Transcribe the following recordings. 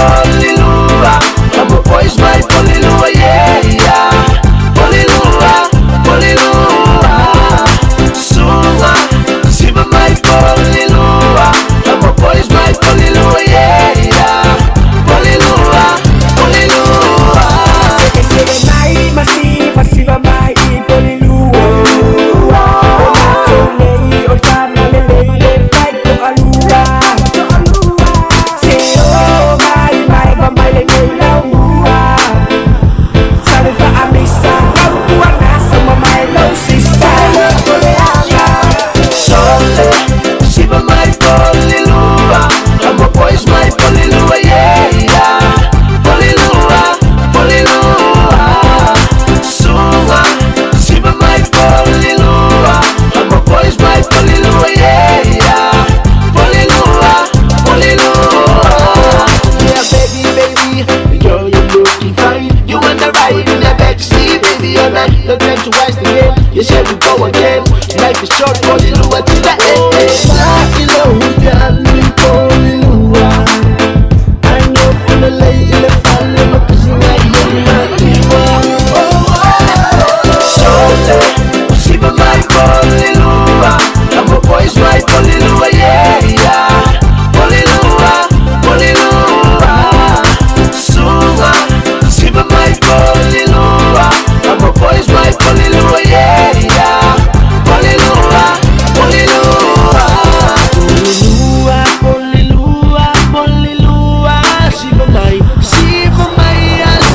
Polilua, amo boys mai Polilua, yeah, yeah. Polilua, Polilua. Sunga, siva mai Polilua, amo boys mai Polilua, yeah, yeah. Polilua, Polilua. Seke mai masiva siva mai Polilua. O matou nei o tama lelei le fai toalua. Se o mai mai va mai lenei laumua. Sale faamisa lau puana sama mai lau sisa. O le aga. Sole, siva mai Polilua, amo boys mai Polilua, yeah, yeah. Polilua, Polilua. Sunga, siva mai Polilua, amo boys mai Polilua, yeah, yeah. Polilua, Polilua. Yeah, baby, baby, girl, you looking fine. You wanna ride in the backseat, baby, all night. No time to waste again. You said we go again. Life is short, Polilua to the end. Sa ilo Polilua. Ano pululay ila fale mapasinga yung maiwa. Sole, siva mai Polilua. Amo boys mai Polilua, yeah, yeah. Polilua, Polilua. Sunga, siva mai Polilua. Amo boys mai Polilua, yeah, yeah. Polilua, Polilua. Polilua, Polilua, Polilua. Siva mai, siva mai,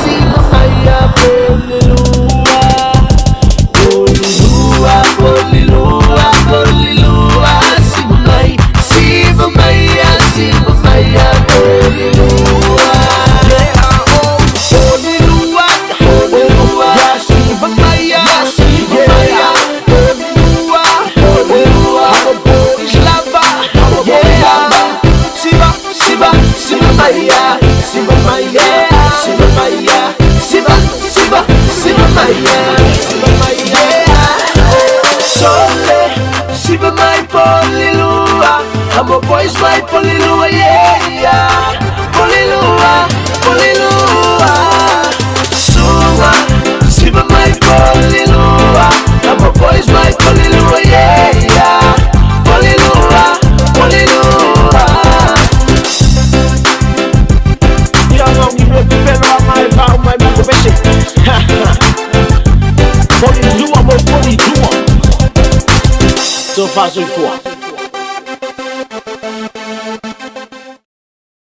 siva mai, Polilua. Polilua, Polilua, Polilua. Siva mai, siva mai, siva mai, Polilua. Yeah, oh, Polilua, Polilua, siva mai, siva mai, Polilua, Polilua, I'm a boys lover, yeah. Siva, siva, siva mai, siva mai, siva mai, siva, siva, siva mai, siva mai, yeah. Sole, siva mai Polilua, amo boys mai Polilua, yeah, yeah. Polilua, Polilua. Sunga, siva mai Polilua, amo boys mai Polilua, yeah, yeah. Polilua, Polilua. Ia ngongi pepelo a mai fau mai mako pese. Polilua mo Polilua. So fa soifua.